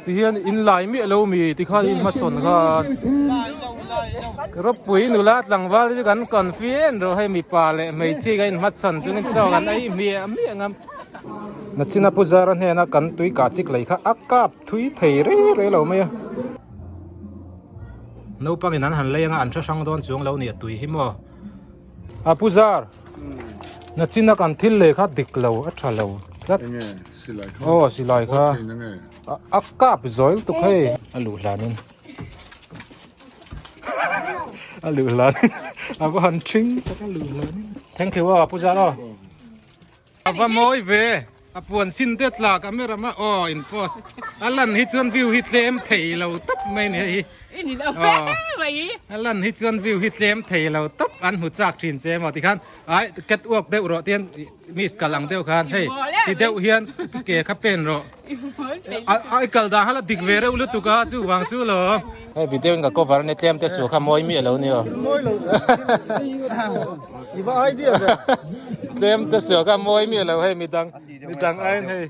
Ti hian in lai miah lo mi ti khan in hmachhawn khan ropui nula tlangval te chu kan confi en rawh hei mipa leh hmeichhia kan in hmachhawn chungin chaw kan ei hmiah hmiah ngam. Nachina Pu Zara hnena kan tui kah chik lei kha a kap thui thei rei rei lo mai a. Naupangin an han lei anga an hre hrang dawn chuang lo nia tui hi maw. A Pu Zar, nachina kan thil lei kha dik lo a tha lo tlat. Enge silai kha? Aw silai kha. A kap zawi lutuk hei. A luh hlanin a luh hlanin a va han thing tak a luh hlanin. Thank you aw Pu Zar aw. A va mawi ve a puan sin te tla camera ma aw in post a lan hi chuan view hi tlem thei lo tawp mai ni hei a lan hi chuan view hi tlem thei lo tawp an hmu chak thin che maw tikhan ai cat walk deuh rawh tian miss kal ang deuh khan hei ti deuh hian ke kha pen rawh ai kal dan kha la dik ve reuh lutuk a chuvang chu lo hei video in ka cover a ni tlem te suh kha mawi miah lo ni aw mawi lo i va idea ve tlem te suh kha mawi miah lo hei midang midang aiin hei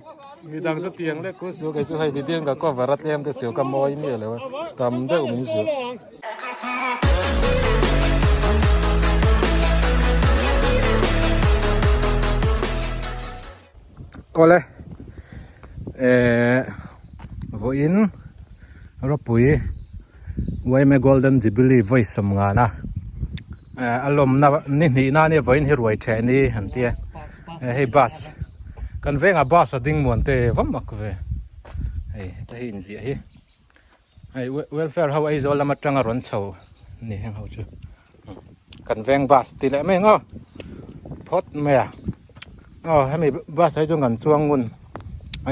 midang chu tiang lek ku suh kei chu hei video in ka cover a tlem te suh kha mawi miah lo a tam deuh min zuah. Awle eh vawiin ropui Uaime Golden Jubilee vawi sawm ngana eh a lawmna ni hnih na ania vawiin hi ruai theh ni an tia eh hei bus kan vengah bus a ding muan te va mak ve hei heta hi inziah hi hei welfare ho Aizawl lam atanga rawn chho ni heng ho chu kan veng bus tih leh mai ang aw phawt mai a aw hemi bus ah hi chuan kan chuang ngun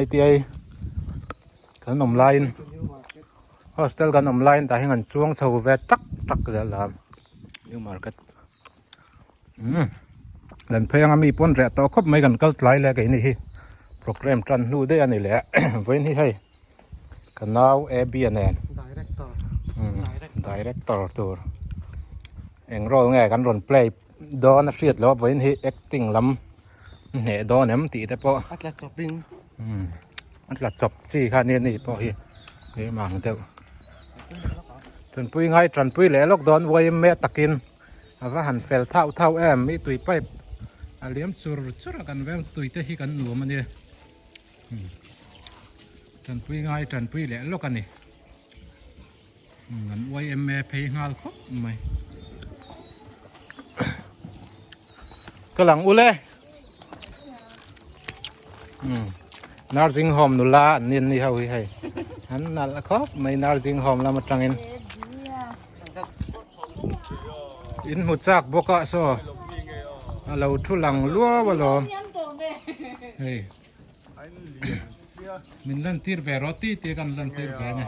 I_T_I kan awm laiin hostel kan awm laiin tah hian kan chuang chho ve tak tak zel a new market umm kan phei anga mi pawn reh tawh khawp mai kan kal tlai leh keini hi program tan hnu daih a ni leh vawiin hi hei. Ka nau Abby a nen director tur eng role nge kan rawn play dawn a hriat loh vawiin hi acting lam hneh dawn em tih te pawh a tla chawp in a tla chawp chi kha nia ni pawh hi keimah ang deuh tanpui ngai tanpui leh lawk dawn yma takin a va han fel thauh thauh em mi tui pipe a liam chur chur a kan veng tui te hi kan nuam a nia. Tanpui ngai tanpui leh lawk a ni. An YMA phei nghal khawp mai. Ka lang ule. Nursing home nula an ni ni ho hi hei. An nalh khawp mai nursing home lam atangin. In hmu chak bawk a saw. A lo thu lang luau alawm. Hei. Min lan tir ve rawh ti ti kan lan tir ve nge.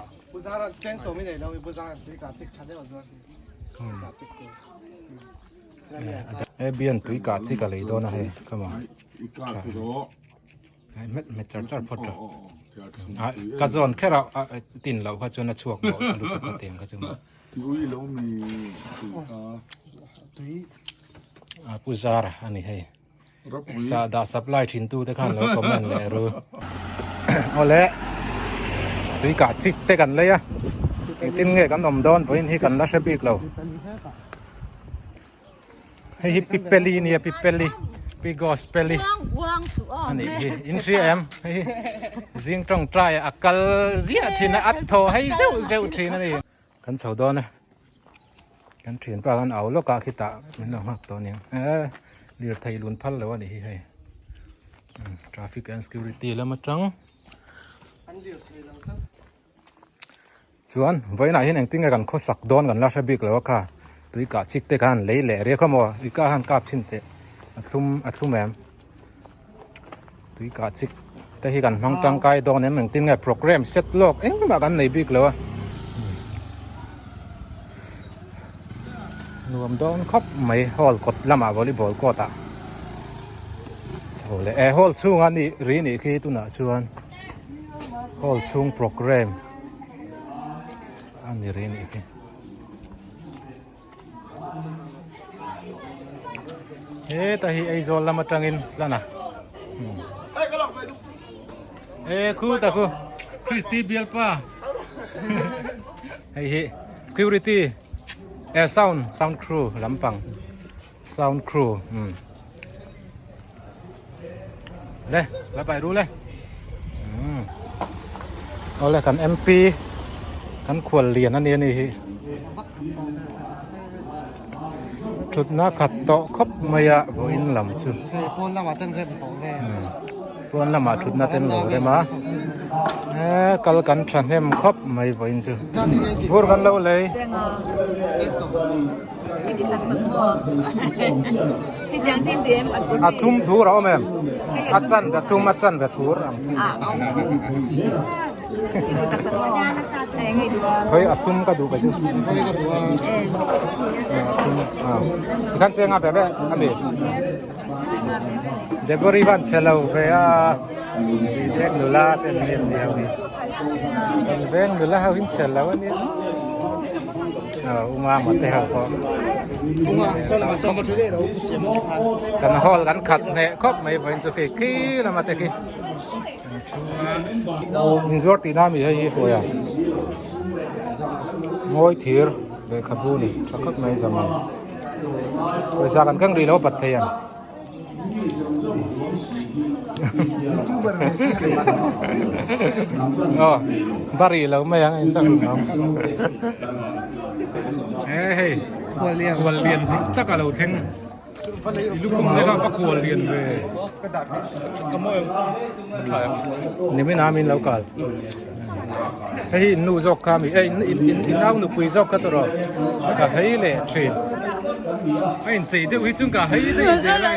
E bian tui kah chi ka lei dawn a hei come on. Ai met met char char phawt rawh. Ka zawn kher a tin loh kha chuan a chhuak mawh a lutuk ka tiang kha chu maw. A pu Zara a ni hei. Sahdah supply thin tu te khan lo comment leh ru. Awle tui kah chik te kan lei a. Engtin nge kan awm dawn vawiin hi kan la hre bik lo. Hei hi Pipeli nia Pipeli Pi Gospeli anih hi in hria em hei hi zing tawngtai a kal ziah thin a a thaw hei zeuh zeuh thin a ni. Kan chho dawn e kan thianpa khan au lawk a khitah min lo nghak tawh aniang e lirthei lun phal lo anih hi hei traffic and security lam atang chuan vawiinah hian engtin nge kan khawsak dawn kan la hre bik lo a kha tui kah chik te khan lei leh riak a maw i kah khan kap thin teh a thlum a thlum em tui kah chik te hi kan hmang tangkai dawn em engtin nge program set lawk engmah kan nei bik lo a nuam dawn khawp mai hall kawt lamah volleyball court ah chho leh e hall chhunga ni ri nih khi tunah chuan. Hall chhung program a ni rih anih hi. Heta hi Aizawl lam atangin tlan a. E khu ta khu. Christy bialpa hei hi security eh sound sound crew lampang sound crew um le bye bye ru le um awle kan MP kan khual lian ani ani hi Thutna khat tawh khawp mai a vawiin lam chu pawn lamah ten rem tawh ve pawn lamah thutna ten lo rem a eh kal kan thahnem khawp mai vawiin chu vur kan lo lei a thum thur a awm em a chan ve thum a chan ve thur ang chi Khoi a thum ka duh ka chu. Tikhan chenga ve ve ami. Debori van chelo ve a. Dek nula ten min ni ho hi. Kan veng nula ho hin chelo ani. Uma ma te ho ko. Kan hall kan khat hne khop mai vain chu khi khi lama te khi. Inzuar tihna ami hei hi hruai a ngawi thir lehkhabu ni tha khawp mai zaman pawisa kan keng rih lo a bat thei ang aw va rih lo mai ang engzah ang hei khual lian dik tak a lo thleng. Nimin a min lo kal hei hi in nu zawk kha mi eh in in au nupui zawk kha tawh rawh ka hei leh thin a inchei deuh hi chu ka hei daih zel a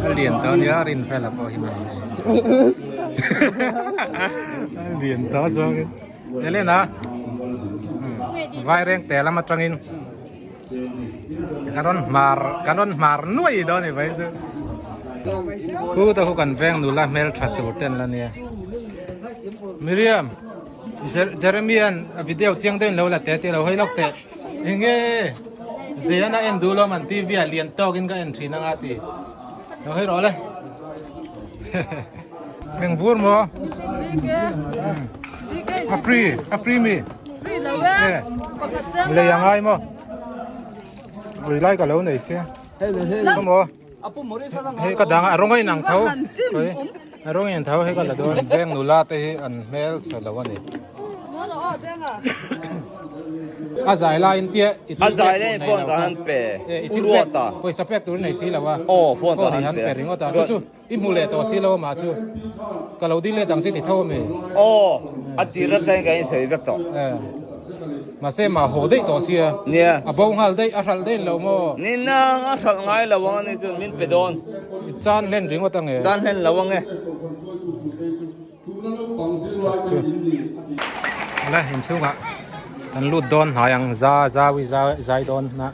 a lian tawh ania a rin vel pawh hi mai a lian tawh zawngin Elena vaireng te lam atangin. Kan rawn hmar kan rawn hmar nuai dawn ni mai chu khu te khu kan veng nula hmel tha tur te an la nia Miriam Jeremian a video chiang deuhin lo la te tih lo hawi lawk teh enge Zena en duh lo man TV ah lian tawkin ka en thin anga ti lo hawi rawh le eng vur maw a free a free mi Lei a ngai maw? Ui lai ka lo nei sia. Maw? Hei ka dang a rawng a inang tho. Hei a rawng a inang tho hei ka la dawn. Veng nula te hi an hmel tha lo a ni. A zai lai in tia i thil pek tur nei lo kha. I thil pek pawisa pek tur nei si lo a. Phone i han pe ringawt a. Chu chu. I hmu leh tawh si lo amah chu ka lo dil let ang che ti tho ami? Aw, a tir atangin kan insawi vek tawh. Eh, mahse mah haw daih tawh sia. Nia. A bo nghal daih, a hralh daih lo maw? Ni nang, a hralh ngai lo ang ani chuan min pe dawn. I chan hlen ringawt ange. Chan hlen lo ange. Chu. Ala inchhungah kan lut dawn hnai ang za zawi zai dawn na.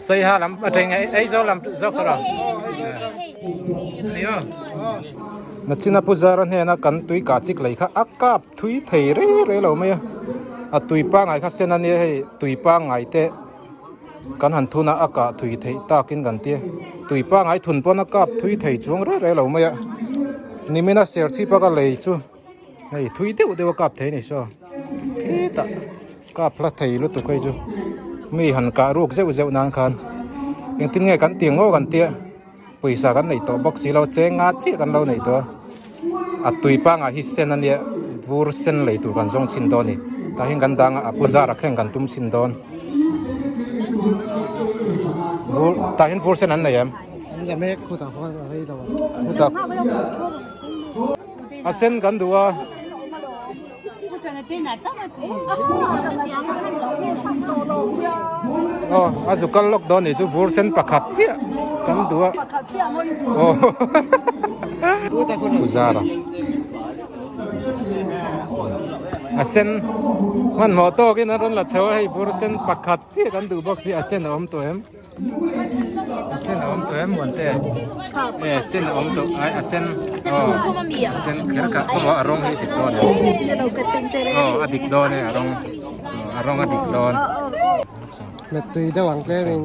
Saiha lam atang Aizawl lam zawk tawh rawh. Nachina Puzara hnena kan tui kah chik lei kha a kap thui thei rei rei lo mai a, a tui pangngai kha sen a nia hei tui pangngai te kan han thun a a kah thui theih takin kan tia tui pangngai thun pawn a kap thui thei chuang rei rei lo mai a nimina serchhip a ka lei chu hei thui deuh deuh a kap thei a ni saw khitah. Kap hla thei lutuk hei chu mi han kah ruk zeuh zeuh nan khan engtin nge kan tih ang aw kan tia pawisa kan neih tawh bawk si lo cheng nga chiah kan lo neih tawh a a tui pangah hi sen a nia vur sen lei tur kan zawng chhin dawn a ni tah hian kan dang a a pu zar a thleng kan tum chhin dawn vur tah hian vur sen an nei em khutah a sen kan duh a. Aw a zu kal lawk dawn nih chu vur sen pakhat chiah kan duh a aw puzara a sen hmanhmawh tawkin a rawn la chho a hei vur sen pakhat chiah kan duh bawk si a sen a awm tawh em. A sen a awm tawh em muan te e sen a awm tawh ai a sen aw a sen kher kha khaw maw a rawng hi a dik dawn em aw a dik dawn e a rawng a rawng a dik dawn Met tui deuh ang tlem in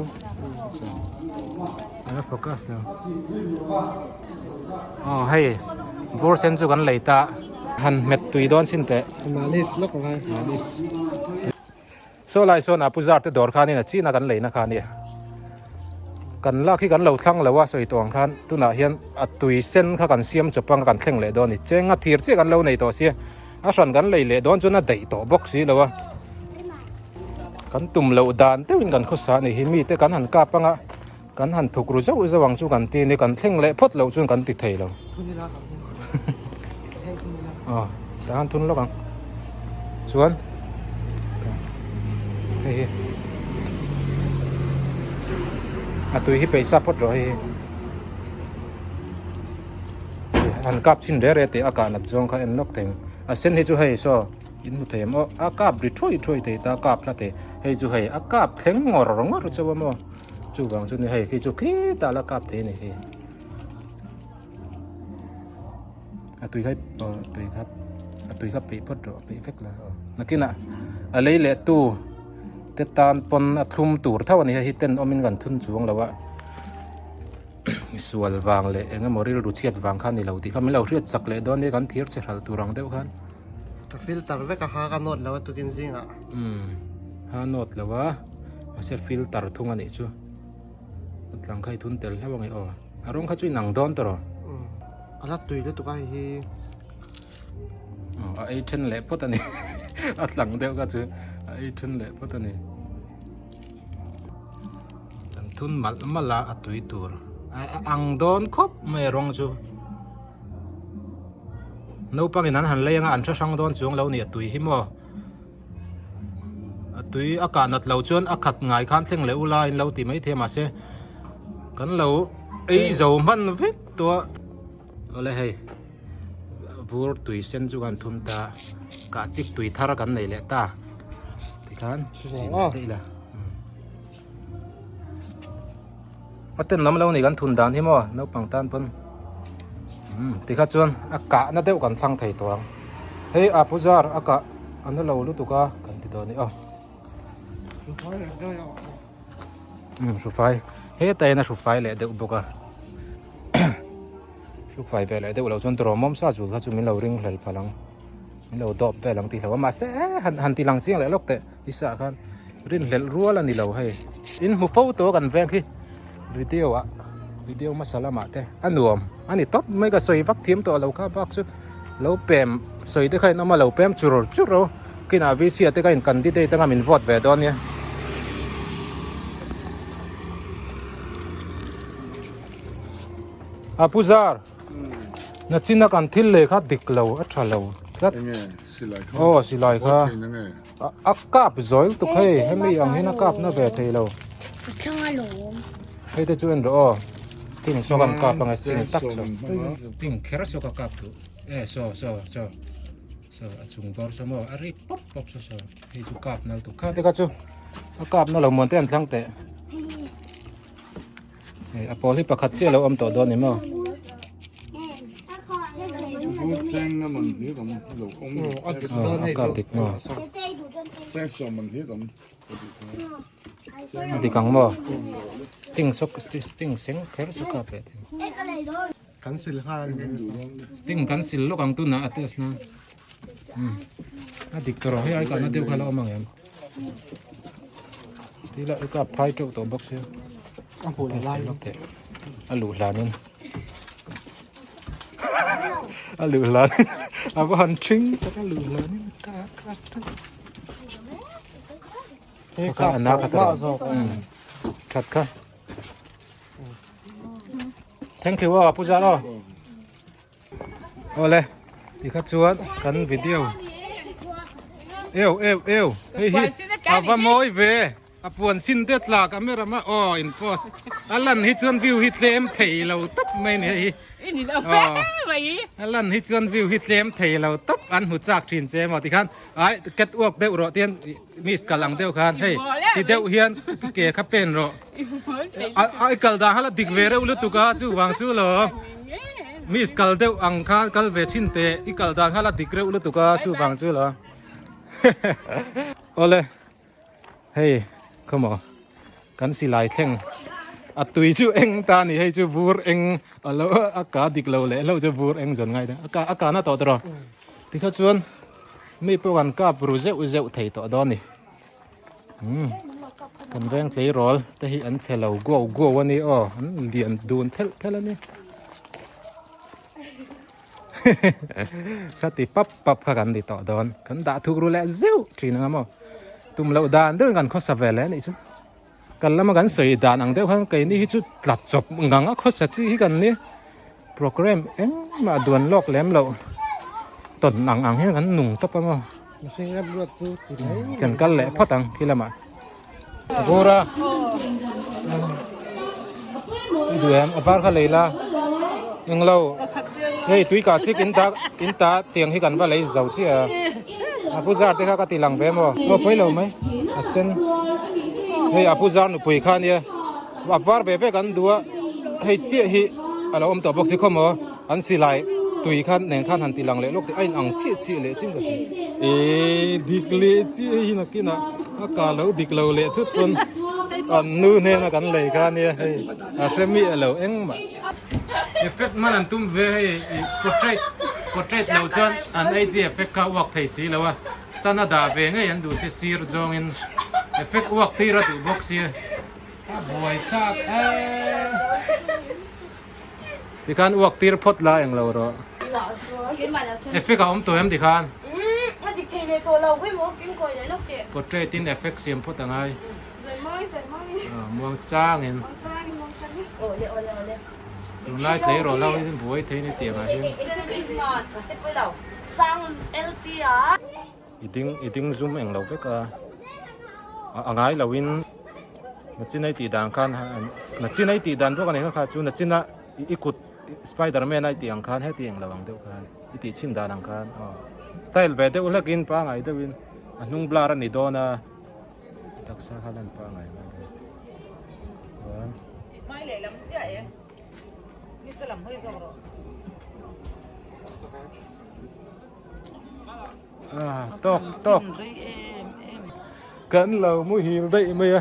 a focus lo aw hei bur sen chu kan lei ta han hmet tui dawn chin teh malis lawk ang hai malis Saw lai sawn a pu zar te dawr khanin a china kan leina kha ania. Kan lak hi kan lo thlang lo a sawi tawh ang khan tunah hian a tui sen kha kan siam chawp anga kan thleng leh dawn a ni. Cheng a thir chiah kan lo nei tawh sia a hran kan lei leh dawn chuan a daih tawh bawk si lo a. Kan tum loh dan deuhin kan khawsa a nih hi mite kan han kap anga kan han thuk ru zauh zauh ang chu kan ti a ni kan thleng leh phawt loh chuan kan ti thei lo. Aw tah khan thun lawk ang chuan hei hi a tui hi peisa phawt rawh hei hi han kap chhin re re teh a kah nat zawng kha en lawk thei ang a sen hi chu hei saw in hmu thei em aw a kap ri thuai thuai thei ta a kap hla thei hei chu hei a kap thleng ngawr ngawr chauh a maw chuvang chu ni hei khi chu khitah la kap thei a ni hi. A tui kha aw a tui kha a tui kha peih phawt rawh a peih vek la aw nakinah a lei leh tu te tan pawn a thlum tur tho a ni hei hi ten awmin kan thun chuang lo a misual vang leh eng emaw rilru chhiat vang kha a ni lo tih kha min lo hriat chak leh dawn nia kan thir che hralh tur ang deuh khan. Ka filter vek a ha ka nawt lo a tukin zingah. Umm ha nawt lo a mahse filter thung a nih chu. A tlang kha i thun tel hlauh ange aw. A rawng kha chu inang dawn tawh rawh. A la tui lutuk a hei hi. Aw a ei then leh phawt a ni. A tlang deuh kha chu a ei then leh phawt a ni. Kan thun malh malh a a tui tur. A ang dawn khawp mai a rawng chu. Naupangin an han lei anga an hre hrang dawn chuang lo ni a tui hi maw. A tui a kah nat lo chuan a khat ngai khan thleng leh ula in lo ti mai thei a mahse kan lo ei zo hman vek tawh a awle hei vur tui sen chu kan thun ta kah chik tui thar kan nei leh ta tikhan chhin leh daih la a ten lam lo ni kan thun dan hi maw naupang tan pawn umm tikha chuan a kah na deuh kan thlang thei tawh ang hei a puzar a kah a na lo lutuk a kan ti dawn a ni aw umm hrufai hetah hian a hrufai leh deuh bawk a hrufai ve leh deuh loh chuan tawrawmawm sa zul kha chu min lo ring hlel palh ang min lo dawp vel ang tih hlauh a mahse han han ti lang chiang leh lawk teh. Isa khan rinhlelh rual a ni lo hei. In hmu fo tawh kan veng hi video ah video hmasa lamah te a nuam a ni tawp mai ka sawi vak thiam tawh lo kha bak chu lo pem sawi te kha in awm a lo pem chur chur ro kinah VC ah te kha in candidate anga min vote ve dawn nia. A pu zar na china kan thil leh kha dik lo a tha lo tlat. Aw silai kha. A kap zawi lutuk hei hemi ang hian a kap na ve thei lo hei te chu en rawh aw sting saw kan kap anga sting tak saw sting kher saw ka kap duh e saw saw saw saw a chung bawr saw maw a ri pawp pawp saw saw hei chu kap na lutuk kha te kha chu a kap na lo muan te an thlang teh Hei a pawl hi pakhat chiah lo awm tawh dawn ni maw? A kap dik maw? A dik ang maw? Sting sawk sting seng kher chu kap leh thei. Kan sil nghal a ni. Sting kan sil lawk ang tunah a test na. A dik tawh rawh hei ai kahna deuh kha la awm ang em? Tila i kap phai teuh tawh bawk sia. A hmuh loh lai lawk teh. A luh hlanin. A luh hlanin. A va han thing tak a luh hlanin ka kap teuh. He Ka kap ana tawh kha mah tawh. zawk. That kha. Thank you aw Pu Zar aw. Awle tikha chuan kan video eu eu eu hei hi a va mawi ve a puan sin te tla camera ma aw in post a lan hi chuan view hi tlem thei lo tawp mai ni hei hi a lan hi chuan view hi tlem thei lo tawp an hmu chak thin che maw tikhan ai catwalk deuh rawh tian miss kal ang deuh khan hei ti deuh hian ke kha pen rawh. A i kal dan kha la dik ve reuh lutuk a chuvang chu lo miss kal deuh ang kha kal ve chhin teh i kal dan kha la dik reuh lutuk a chuvang chu lo awle hei khawmaw kan silai thleng a tui chu eng ta ni hei chu bur eng alo a ka dik lo leh hlauh chu bur eng zawn ngai a ka a kana tawh tawh tikha chuan mi pawh kan kap ru zeuh zeuh thei tawh dawn ni. Umm kan veng tleirawl te hi an chhe lo guau guau a ni aw an lian dun thelh thelh a ni khati pap pap kha kan ni tawh dawn kan dah thuk ru leh zeuh thin ang a maw tum loh dan deuh in kan khawsa ve leh a nih chu kan lama kan sawi dan ang deuh khan keini hi chu tla chawp ngang a khawsa chi hi kan ni program engmah duan lawk lem loh tawn ang ang hian kan nung tawp a maw. Mihring rem ruat chu ti mai. Kan kal leh phawt ang khi lamah. Bura. I duh em? A var kha lei la. Eng lo. Hei tui kah chik in ta in ta tiang hi kan va lei zo chiah a. A pu zar te kha ka ti lang ve maw? Aw pawi lo mai. A sen. Hei a pu zar nupui kha ania. A var ve ve kan duh a. Hei chiah hi a lo awm tawh bawk si khaw maw? An silai tui khan nen khan han ti lang leh lawk tih a in ang chiah chiah leh chin ka hria. Eee dik leh chiah hei hi nakinah a ka lo dik lo leh thut pawn an nu hnena kan lei kha ania hei a hre miah lo engmah. Effect hman an tum ve hei portrait portrait lo chuan an IG effect kha uak thei si lo a stand a dah ve ngei an duh si sir zawngin effect uak tir a duh bawk sia a buai thlak ee. Tikhan uak tir phawt la englo rawh. Effect a awm tawh em tikhan? Portrait in effect siam phawt a ngai. Muang changin. Tunlai tleirawl ho hi buai thei ni tiang ah hian. I ding i ding zum englo vek a a ngai lo in nachin a i tih dan khan nachin a i tih dan bawk a ni kha kha chu nachin a i kut spiderman a i tih ang khan heti englo ang deuh khan i tih chhin dan ang khan aw style ve deuh hlek in pangai deuh in a hnung blur a ni dawn a taksa kha lan pangai mai dawn chuan. Ah, tawk tawk kan lo muhil daih mai a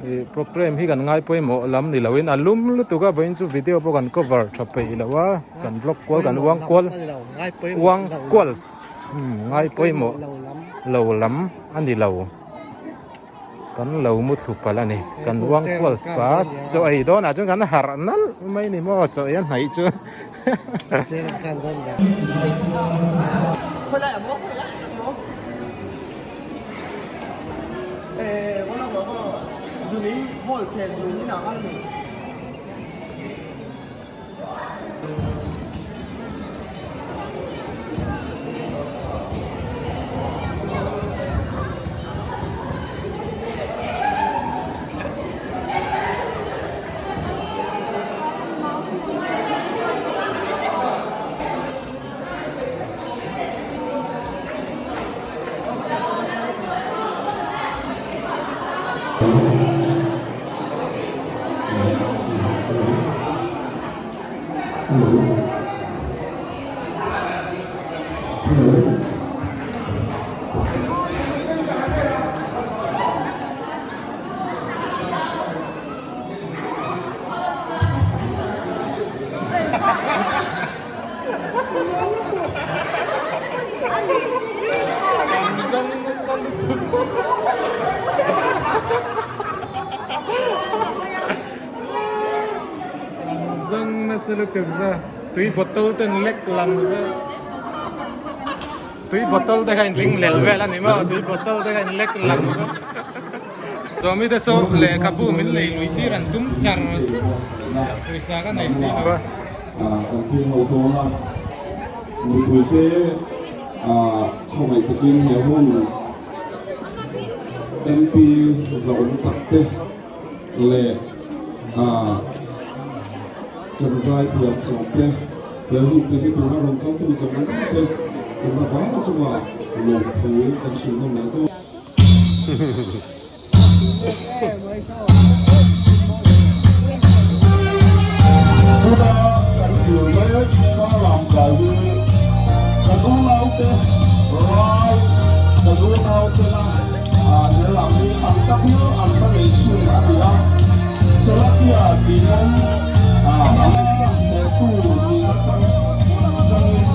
ih program hi kan ngai pawimawh lam ni loin a lum lutuk a vawiin chu video pawh kan cover tha peih lo a kan vlog kual kan uang kual uang kual ngai pawimawh lo lam a ni lo. Kan lo mu thlu palh a ni. Kan uang kual spa chaw ei dawnah chuan kan harh nalh mai ni maw chaw ei a hnaih chu. nasa lutuk za tui bottle ten lek lang vel tui bottle te kha in ring lel vel a ni maw tui bottle te kha in lek lang vel chuan mite saw lehkhabu min lei lui tir an tum char char pawisa ka nei si lo a. Kan thil ho dawn a, mipuite khawngaih takin he hun MP zawm tak te leh kan zai thiam sawm te he hun te hi tuna rawn kal tu zawng zawng te kan za vang chunga lawmthu kan hrilh nawm leh chu. Tuna kan thlir mek Salam kai hi kan unaute rai kan unautena he lam hi an ta bil an ta nei chhun a ni a, Selakia tiin an hnehtu nihna chang changin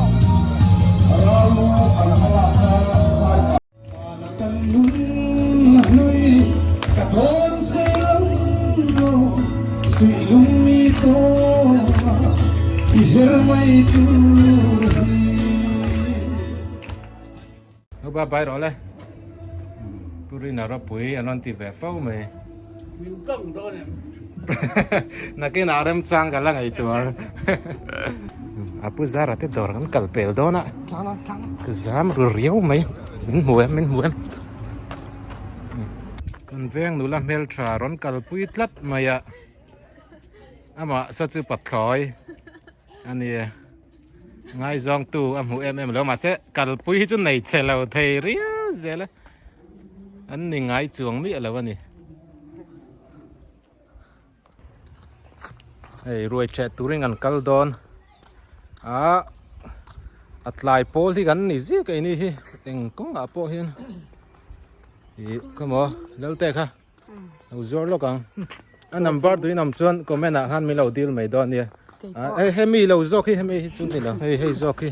Ralu an hmalak kha zai ta. Kan nun hlui ka thawn sei ram lo suih lung mi tawng a i her mai tur hi. Nu ba bai rawh le. Pu Rina ropui an rawn ti ve fo mai. Min kang dawn em? Nakinah remchang ka la ngei tur. A pu Zara te dawr kan kal pel dawn a. Ka zam ru riau mai. Min hmu em min hmu em. Kan veng nula hmeltha rawn kalpui tlat mai a. Amah saw chu pathlawi a ni e. Ngaizawngtu a hmu em em lo mahse kalpui hi chu nei che lo thei riau zel a. An ni ngai chuang miah lo a ni. Hei ruai ṭheh turin an kal dawn a a tlai pawl hi kan ni zia keini hi eng kawngah pawh hian ih khawmaw Lalte kha lo zuar lawk ang a number tui nam chuan comment ah khan min lo dil mai dawn ania hei hemi lo zawk hi hemi hi chu ni lo hei hei zawk hi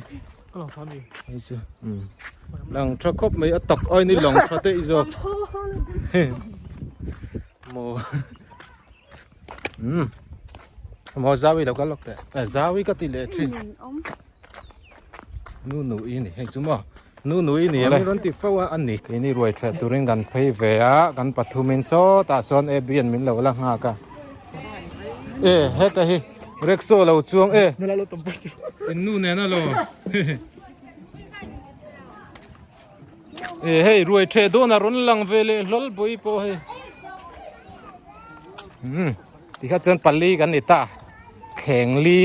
hei chu um lang tha khawp mai a tak ai ni lang tha te i zawk maw um maw zawi lo kal lawk teh eh zawi ka ti leh thin nu nu i ni hei chu maw nu nu i ni le rawn ti fo a ani keini ruai theh turin kan phei ve a kan pathumin sawtah sawn ab an min lo la nghak a e heta hi rickshaw lo chuang e in nu nena lo E hei ruai theh dawn a rawn lang ve leh hlawl bawi pawh hei um tikha chuan pali kan ni ta thleng li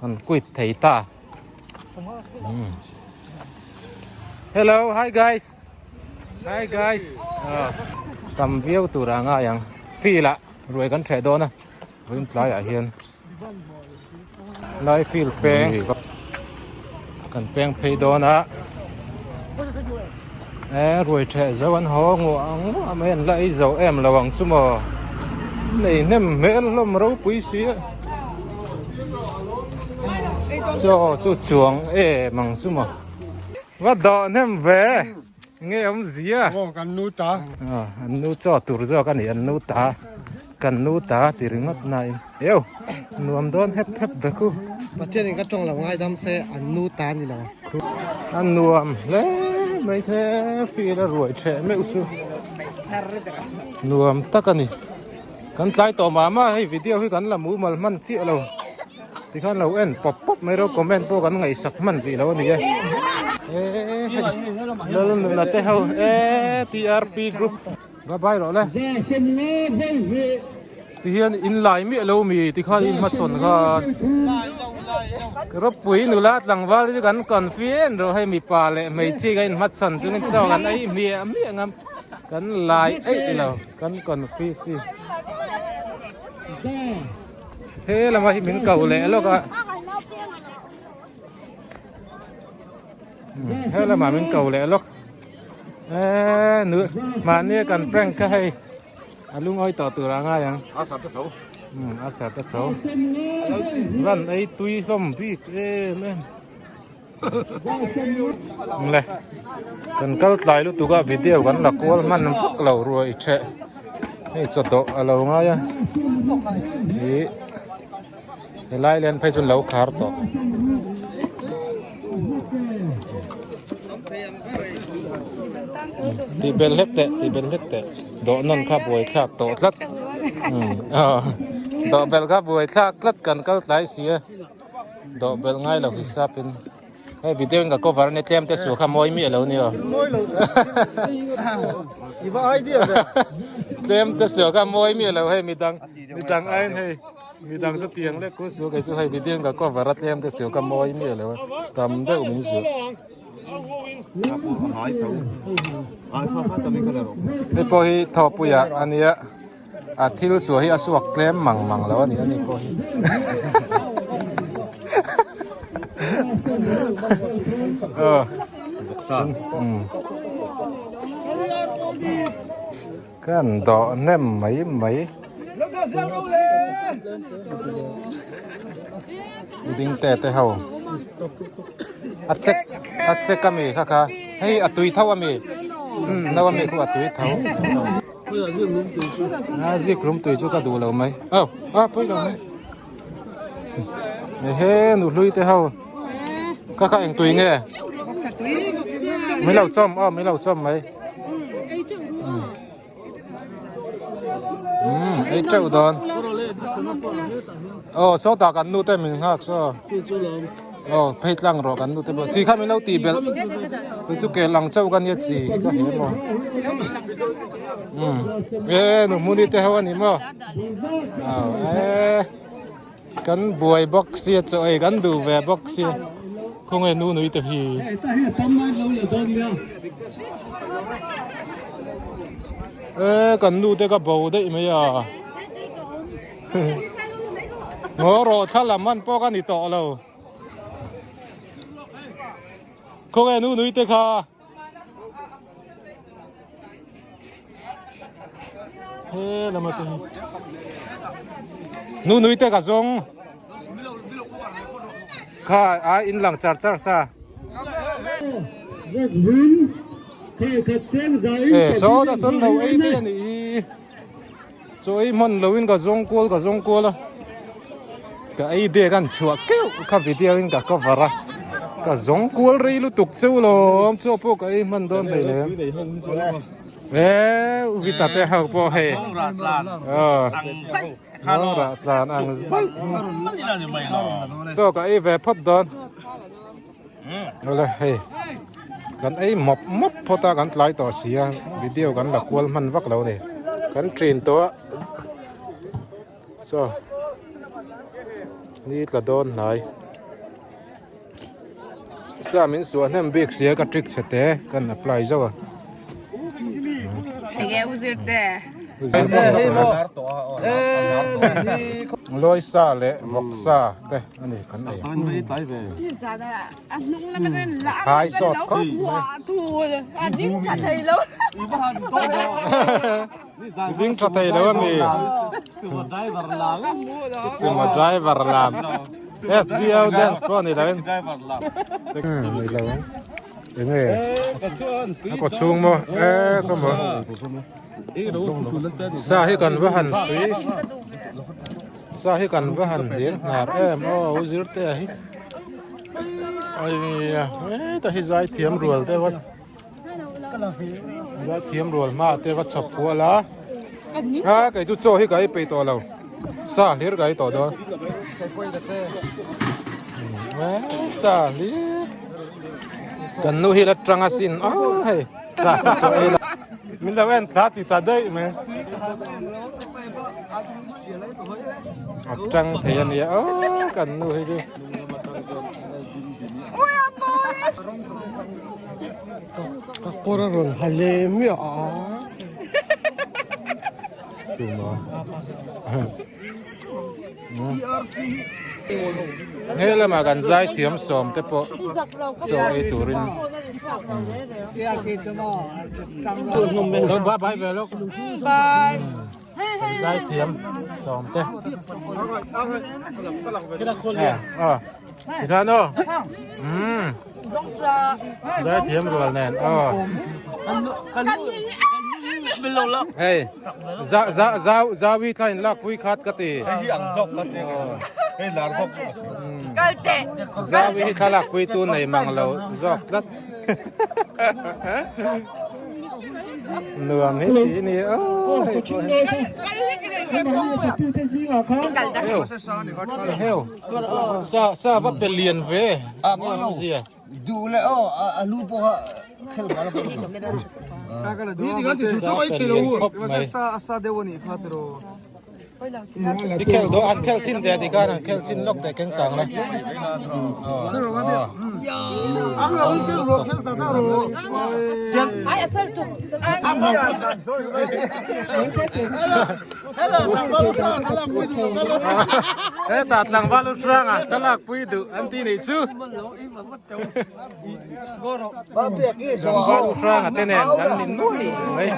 an quit thei ta um hello hi guys hi guys ah tam viau tur a ngai ang field ah ruai kan theh dawn a vawiin tlaiah hian Lai field peng kan peng phei dawn a e ruai theh zo an haw nguah ang nguah mai an la ei zo em lo ang chu maw nei hnem hmel hlawm ropui si a chaw chu chuang em ang chu maw va dawh hnem ve nge awmzia kan nu ta an nu chaw tur zawk a ni an nu ta. Kan nu ta ti ringawt nain eu nuam dawn hep hep ve khu. Pathian in ka tawng lo ngaidam se an nu ta ni lo. A nuam hle mai the feel a ruai theh meuh chu nuam tak a ni. Kan tlai tawh mah mah hei video hi kan la mumal hman chiah lo tikhan lo en pawp pawp mai rawh comment pawh kan ngaihsak hman rih lo a ni e. Lalnuna te ho e TRP group. Bye bye rawh le. Ti hian in lai miah lo mi ti khan in hmachhawn khan ropui nula tlangval te chu kan confident rawh hei mipa leh hmeichhia kan in hmachhawn chungin chaw kan ei hmiah hmiah ngam kan lai eih lo kan confi si he lama hi min ko leh lawk a he lamah min ko leh lawk eee nu mahni kan prank kha hei a lungawi tawh tur a ngai ang a sar te tho a sar te tho ran ei tui hlawm bik em em le kan kal tlai lutuk a video kan la kual hman vak lo ruai theh hei chawdawh a lo ngai a ih. Helai len phei chu an lo khar tawh. Tih bel hlek teh, tih bel hlek teh. Dawh nawn kha buai thlak tawh tlat. Dawh belh kha buai thlak tlat kan kal tlai si a. Dawh belh ngai lo hisap in. Hei video in ka cover ania tlem te su kha mawi miah lo ni aw. Mawi lo. I va idea ve. Tlem te su kha mawi miah lo hei midang midang aiin hei midang chu tiang lek ku su kei chu hei video in ka cover a tlem te su kha mawi miah lo a tam deuh min zuah. Hei pawh hi thawhpuiah ania. A thil suah hi a suak tlem mang mang lo a ni ani pawh hi. Kan dawh hnem mai mai. Ding te te ho. A check a check a mi kha kha. Hei a tui tho a mi. No a mi khu a tui tho. A zik lum tui chu ka duh lo mai oh a pawi lo mai ehe nu hlui te ho ka kha eng tui nge mi lo chawm aw mi lo chawm mai um ei teuh dawn aw sawtah kan nu te min nghak saw Aw phei tlang rawh kan nute pawh chi kha min lo tih belh tui chu kel ang chauh ka nia chi hi ka he maw umm e nu hmuni te ho ani maw aw e kan buai bawk sia chaw ei kan duh ve bawk sia khawnge nu nui te hi e kan nu te ka bo daih mai a. Ngaw rawh thla lam an pawh ka ni tawh lo. Khawnge nu nui te kha. He lama te hi. Nu nui te ka zawng. Kha a in lang char char sa. E saw ta sawn lo ei te ani hi. Chaw ei hman lo in ka zawng kual ka zawng kual a ka ei bag an chhuah keuh kha video in ka cover a ka zawng kual rei lutuk cheu lawm chaw pawh ka ei hman dawn hlei lem e uvita te ho pawh hei aw rah tlan ang zaih chaw ka ei ve phawt dawn. Awle hei kan ei mawp mawp phawt a kan tlai tawh si a video kan la kual hman vak lo a ni kan ṭin tawh a chaw ni tla dawn hnai sa min suah hnem bik sia ka trick chhe te kan apply zauh a. Enge u zir te. Lawi sa leh vawk sa te ani kan ei. Hai sawt khawp mai. I ding tha thei lo ami. Sumo driver lam. SDO dance pawh ni lo in. Ni lo. Enge a kaw chhung maw e khaw maw sa hi kan va han tui sa hi kan va han hlir hnar em aw u zir te hi ai heta hi zai thiam rual te va zai thiam rual hma te va chhawp kual a a kei chu chaw hi ka ei peih tawh lo sa hlir ka ei tawh dawn sa hlir Kan nu hi la tang a sin aw hei tla chaw ei la min lo en thla ti ta daih mai a tang thei a nia aw kan nu hi chu ka kawr a rawn ha leh miah a tuma He lamah kan zai thiam sawm te pawh chaw ei turin bye bye ve lawk kan zai thiam sawm te tikhan aw zai thiam rual nen aw hei za za zau zawi kha in lak pui khat ka ti. Hei hi ang zawk ka ti. Zawi hi thlalak pui tu nei mang lo zawk tlat. Nuam hi tih ni aw hei pawh hi. Heu sa sa va pe lian ve zia. Duh leh aw a lu pawh kha khel nghal a pawh. Sa pe lian khawp mai. I khel do an khel chin te ti khan an khel chin lawk te keng kang le. He ta tlangval u hrang a thlalak pui duh an ti nih chu. Tlangval u hranga te nen kan ni nuai mai.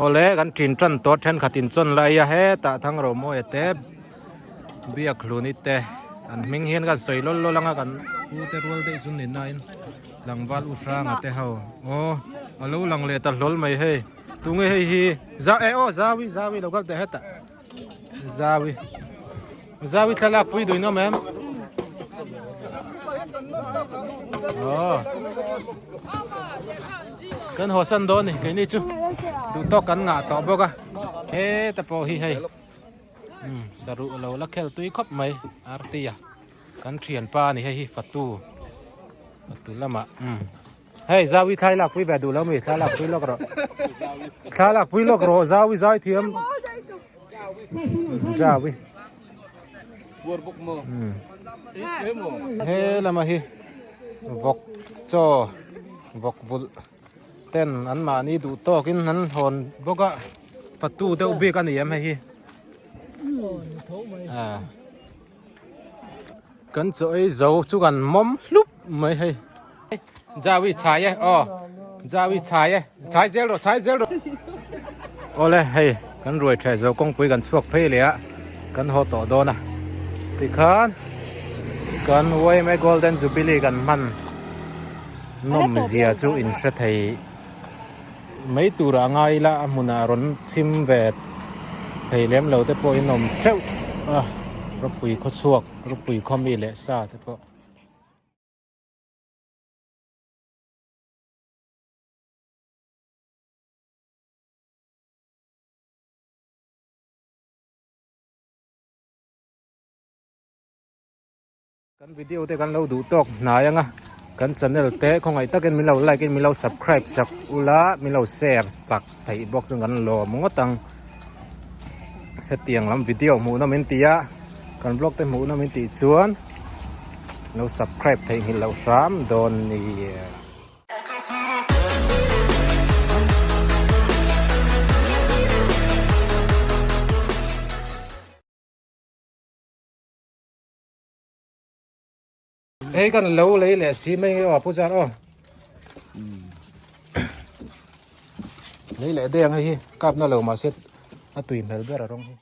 Awle kan ṭin ṭan tawh ṭhenkhat in chawn lai a hetah Thangromawia te Biakhluni te an hming hian kan sawi lawl lawl anga kan u te rual daih chu ni nain tlangval u hranga te ho aw a lo lang leh ta hlawl mai hei tunge hei hi za e aw zawi zawi lo kal teh hetah. Zawi. Zawi thlalak pui duin awm em? Oh. Kan haw san dawn ni keini chu duh tawk kan ngah tawh bawk a. He ta pawh hi hei. Um saruh lo la khel tui khawp mai Artia. Kan thian pa ni hei hi fatu. Fatu lamah um Hei Zawi thlai lak pui ve duh lo mi thla lak pui lawk rawh. Thla lak pui lawk rawh Zawi zai thiam. Zawi. He lama hi vawk chaw vawk vulh ten an mahni duh tawkin an hawn bawk a fatu deuh bik a ni em hei hi. Kan chaw ei zo chu kan mawm hlup mai hei. Jawi chhai e aw Jawi chhai e chhai zel rawh chhai zel rawh. Awle hei kan ruai tha zo kawngpui kan chhuak phei leh a kan haw tawh dawn a tikhan kan YMA Golden Jubilee kan hman nawm zia chu in hre thei mai turah a ngai ila a hmunah rawn chim ve thei lem lo te pawh in awm teuh a ropui khaw chhuak ropui khaw mi leh sa te pawh. Kan video te kan lo duh tawk hnai anga kan channel te khawngaih takin min lo like in min lo subscribe sak ula min lo share sak theih bawk chuan kan lawm ngawt ang hetiang lam video hmuh na min ti a kan vlog te hmuh na min tih chuan lo subscribe theih nghilh loh hram dawn ni. Hei kan lo lei leh si mai nge aw pu zar aw lei leh deng hei hi kap na lo mahse a tui hmel ber a rawng hi.